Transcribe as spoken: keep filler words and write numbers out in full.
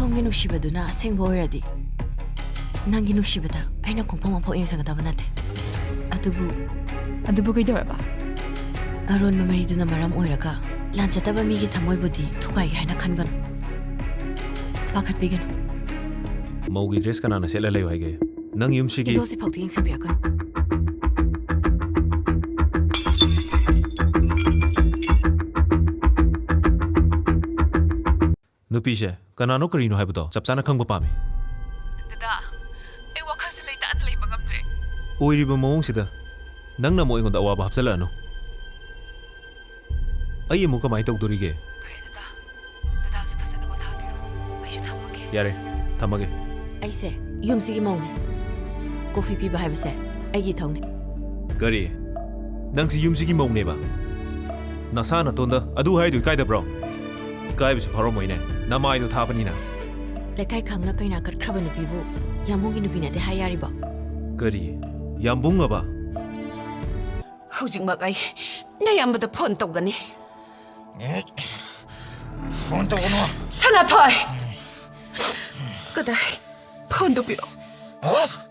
ꯁꯣꯝꯒꯤ ꯅꯨꯡꯁꯤꯕꯗꯨꯅ ꯑꯁꯦꯡꯕ ꯑꯣꯏꯔꯗꯤ, ꯅꯪꯒꯤ ꯅꯨꯡꯁꯤꯕꯗ ꯑꯩꯅ ꯈꯣꯡꯐꯝ ꯑꯃꯐꯥꯎ ꯌꯦꯡꯁꯤꯟꯒꯗꯕ ꯅꯠꯇꯦ꯫ ꯑꯗꯨꯕꯨ ꯑꯗꯨꯕꯨ ꯀꯩꯗꯧꯔꯕ? ꯑꯔꯣꯟꯕ ꯃꯔꯤꯗꯨꯅ ꯃꯔꯝ ꯑꯣꯏꯔꯒ ꯂꯥꯟꯆꯠꯇꯕ ꯃꯤꯒꯤ ꯊꯃꯣꯏꯕꯨꯗꯤ ꯊꯨꯒꯥꯏꯒꯦ ꯍꯥꯏꯅ ꯈꯟꯒꯅꯨ꯫ ꯄꯥꯈꯠꯄꯤꯒꯅꯨ꯫ ꯃꯧꯒꯤ ꯗ꯭ꯔꯦꯁ ꯀꯅꯥꯅ ꯁꯦꯠꯂ ꯂꯩꯌꯨ ꯍꯥꯏꯒꯦ? ꯅꯪ ꯌꯨꯝꯁꯤꯒꯤ ꯏꯖꯣꯁꯤ ꯐꯥꯎꯗ ꯌꯦꯡꯁꯤꯟꯕꯤꯔꯛꯀꯅꯨ꯫ ꯅꯨꯄꯤꯁꯦ ꯀꯅꯥꯅꯣ ꯀꯔꯤꯅꯣ ꯍꯥꯏꯕꯗꯣ ꯆꯞ ꯆꯥꯅ ꯈꯪꯕ ꯄꯥꯝꯃꯤ꯫ ꯗꯗꯥ, ꯑꯩ ꯋꯥꯈꯜꯁꯦ ꯂꯩꯇꯥꯅ ꯂꯩꯕ ꯉꯝꯗ꯭ꯔꯦ꯫ ꯑꯣꯏꯔꯤꯕ ꯃꯑꯣꯡꯁꯤꯗ ꯅꯪꯅ ꯑꯃꯨꯛ ꯑꯩꯉꯣꯟꯗ ꯑꯋꯥꯕ ꯍꯥꯞꯆꯤꯜꯂꯛꯑꯅꯨ꯫ ꯑꯩ ꯑꯃꯨꯛ ꯀꯃꯥꯏꯅ ꯇꯧꯗꯣꯔꯤꯒꯦ? ꯐꯔꯦ ꯗꯗꯥ, ꯗꯗꯥꯁꯨ ꯐꯖꯅ ꯄꯣꯊꯥꯕꯤꯔꯣ꯫ ꯑꯩꯁꯨ ꯊꯝꯃꯒꯦ꯫ ꯌꯥꯔꯦ, ꯊꯝꯃꯒꯦ꯫ ꯑꯩꯁꯦ ꯌꯨꯝꯁꯤꯒꯤ ꯃꯧꯅꯦ꯫ ꯀꯣꯐꯤ ꯄꯤꯕ ꯍꯥꯏꯕꯁꯦ ꯑꯩꯒꯤ ꯏꯊꯧꯅꯦ꯫ ꯀꯔꯤ? ꯅꯪꯁꯤ ꯌꯨꯝꯁꯤꯒꯤ ꯃꯧꯅꯦꯕ? ꯅꯁꯥ ꯅꯇꯣꯟꯗ ꯑꯗꯨ ꯍꯥꯏꯗꯨ ꯏꯀꯥꯏꯗꯕ꯭ꯔꯣ? ꯏꯀꯥꯏꯕꯁꯨ ꯐꯥꯎꯔꯝꯃꯣꯏꯅꯦ, ꯅꯃꯥꯏꯗꯣ ꯊꯥꯕꯅꯤꯅ꯫ ꯂꯩꯀꯥꯏ ꯈꯪꯅ ꯀꯩꯅꯥ ꯀꯠꯈ꯭ꯔꯕ ꯅꯨꯄꯤꯕꯨ ꯌꯥꯝꯕꯨꯡꯒꯤ ꯅꯨꯄꯤ ꯅꯠꯇꯦ ꯍꯥꯏ ꯌꯥꯔꯤꯕꯣ? ꯀꯔꯤ? ꯌꯥꯝꯕꯨꯡ ꯑꯕ? ꯍꯧꯖꯤꯛꯃꯛ ꯑꯩ ꯅꯌꯥꯝꯕꯗ ꯐꯣꯟ ꯇꯧꯒꯅꯤ꯫ ꯐꯣꯟ ꯇꯧꯒꯅꯨ꯫ ꯁꯅꯥꯊꯣꯏ! ꯀꯗꯥꯏ? ꯐꯣꯟꯗꯨ ꯄꯤꯔꯛꯑꯣ꯫ ꯑꯣ?